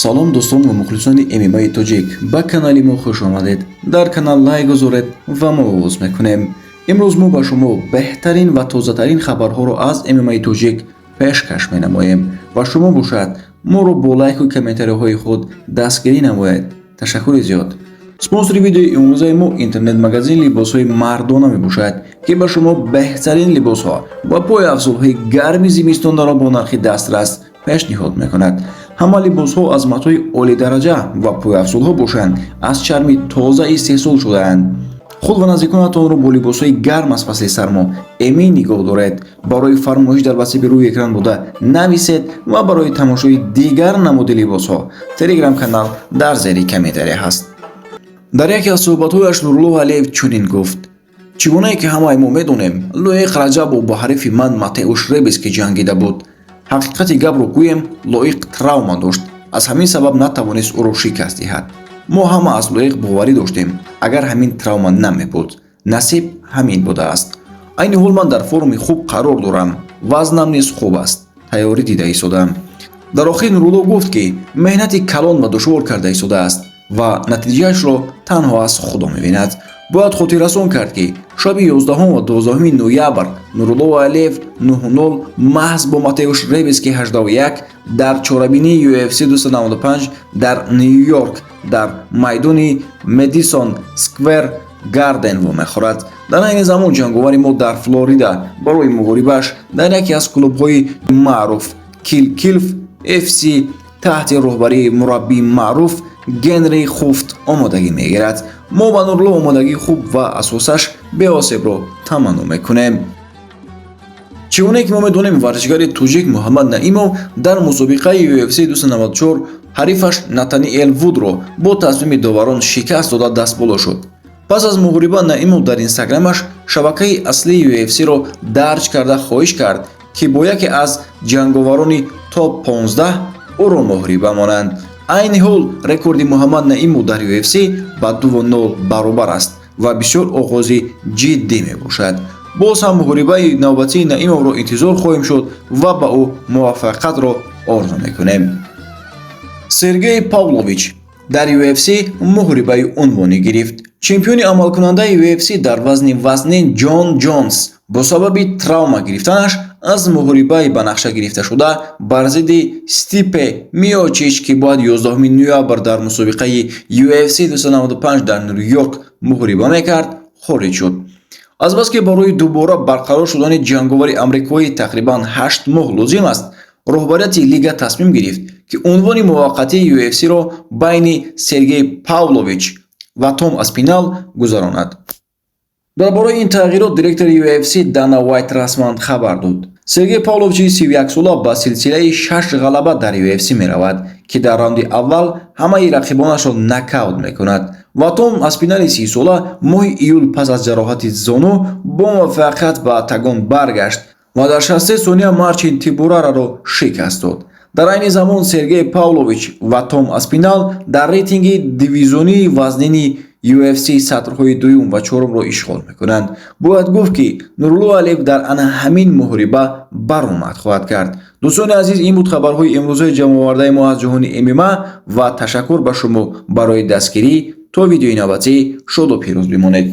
Салом, дӯстон ва мухлисони ММАи тоҷик, ба канали мо хуш омадед. Дар канал лайк гузоред ва мо оғоз мекунем. Имрӯз мо ба шумо беҳтарин ва тозатарин хабарҳоро аз ММАи тоҷик пешкаш менамоем ва шумо бошад, моро бо лайку комментариҳои худ дастгирӣ намоед. Ташаккури зиёд. Спонсори видеои имрӯзаи мо интернет-магазин либосҳои мардона мебошад, ки ба шумо беҳтарин либосҳо ва пойафзолҳои гарми зимистонаро бо нархи дастрас пешниҳод мекунад. Ҳама либосҳо аз матои олидараҷа ва пойафзолҳо бошанд, аз чарми тоза истеҳсол шудаанд. Худ ва наздиконатонро бо либосҳои гарм аз фасли сармо эмин нигоҳ доред. Барои фармоиш дар ватсапи рӯи экран буда нависед ва барои тамошои дигар намуди либосҳо телеграм-канал дар зери комментария ҳаст. Дар яке аз суҳбатҳояш Нуруллоҳ Алиев чунин гуфт: «Чӣ гунае ки ҳамаи мо медонем, Лоиқ Раҷабов бо ҳарифи ман Матеуш Ребиски ҷангида буд. Ҳақиқати гапро гӯем, Лоиқ травма дошт, аз ҳамин сабаб натавонист ӯро шикаст диҳад. Мо ҳама аз Лоиқ боварӣ доштем, агар ҳамин травма намебуд. Насиб ҳамин будааст. Айни ҳол ман дар форми хуб қарор дорам, вазнам низ хуб аст, тайёрӣ дида истодаам». Дар охир Нурулло гуфт, ки меҳнати калон ва душвор карда истодааст ва натиҷаашро танҳо аз Худо мебинад. Бояд хотиррасон кард, ки шаби 11 ва 12 ноябр Нурулло Алиев 9-0 маҳз бо Матеуш Ребиски 81 дар чорабинии UFC 295 дар Ню-Йорк дар майдони Медисон Сквер Гарден вомехӯрад. Дар айни замон ҷанговари мо дар Флорида барои муҳорибааш дар яке аз клубҳои маъруф Кил Килф FC таҳти роҳбарии мураббии маъруф Генри Хуфт омодагӣ мегирад. Мо ба Нурулло омодагии хуб ва асосаш беосебро таманно мекунем. Чӣ гунае ки мо медонем, варзишгари тоҷик Муҳаммад Наимов дар мусобиқаи UFC 294 ҳарифаш Натаниэл Вудро бо тасмими доварон шикаст дода, дастболо шуд. Пас аз муҳориба Наимов дар инстаграмаш шабакаи аслии UFC-ро дарҷ карда, хоҳиш кард, ки бо яке аз ҷанговарони топ 15 ӯро муҳориба монанд. Айни ҳол рекорди Муҳаммад Наимов дар UFC ба 2-0 баробар аст ва бисёр оғози ҷиддӣ мебошад. Боз ҳам муҳорибаи навбатии Наимовро интизор хоҳем шуд ва ба ӯ муваффақиятро орзу мекунем. Сергей Павлович дар UFC муҳорибаи унвонӣ гирифт. Чемпиони амалкунандаи UFC дар вазни вазнин Ҷон Ҷонс бо сабаби травма гирифтанаш аз муҳорибаи ба нақша гирифташуда бар зидди Стипе Миочич, ки бояд 11 ноябр дар мусобиқаи UFC 295 дар Ню-Йорк муҳориба мекард, хориҷ шуд. Азбаски барои дубора барқарор шудани ҷанговари амрикоӣ тақрибан 8 моҳ лозим аст, роҳбарияти лига тасмим гирифт, ки унвони муваққатии UFC-ро байни Сергей Павлович ва Том Аспинал гузаронад. Дар бораи ин тағйирот директори UFC Дана Уайт расман хабар дод. Сергей Павловичи 31-сола ба силсилаи шаш ғалаба дар UFC меравад, ки дар раунди аввал ҳамаи рақибонашро нокаут мекунад, ва Том Аспинали 30-сола моҳи июл пас аз ҷароҳати зону бо муваффақият ба октагон баргашт ва дар 63 сония Марчин Тибурараро шикаст дод. Дар айни замон Сергей Павлович ва Том Аспинал дар рейтинги дивизионии вазнини UFC сатрҳои дуюм ва чорумро ишғол мекунанд. Бояд гуфт, ки Нурулло Алиев дар ана ҳамин муҳориба баромад хоҳад кард. Дӯстони азиз, ин буд хабарҳои имрӯзаи ҷамъовардаи мо аз ҷаҳони ММА ва ташаккур ба шумо барои дастгирӣ. То видеои навбатӣ шоду пирӯз бимонед.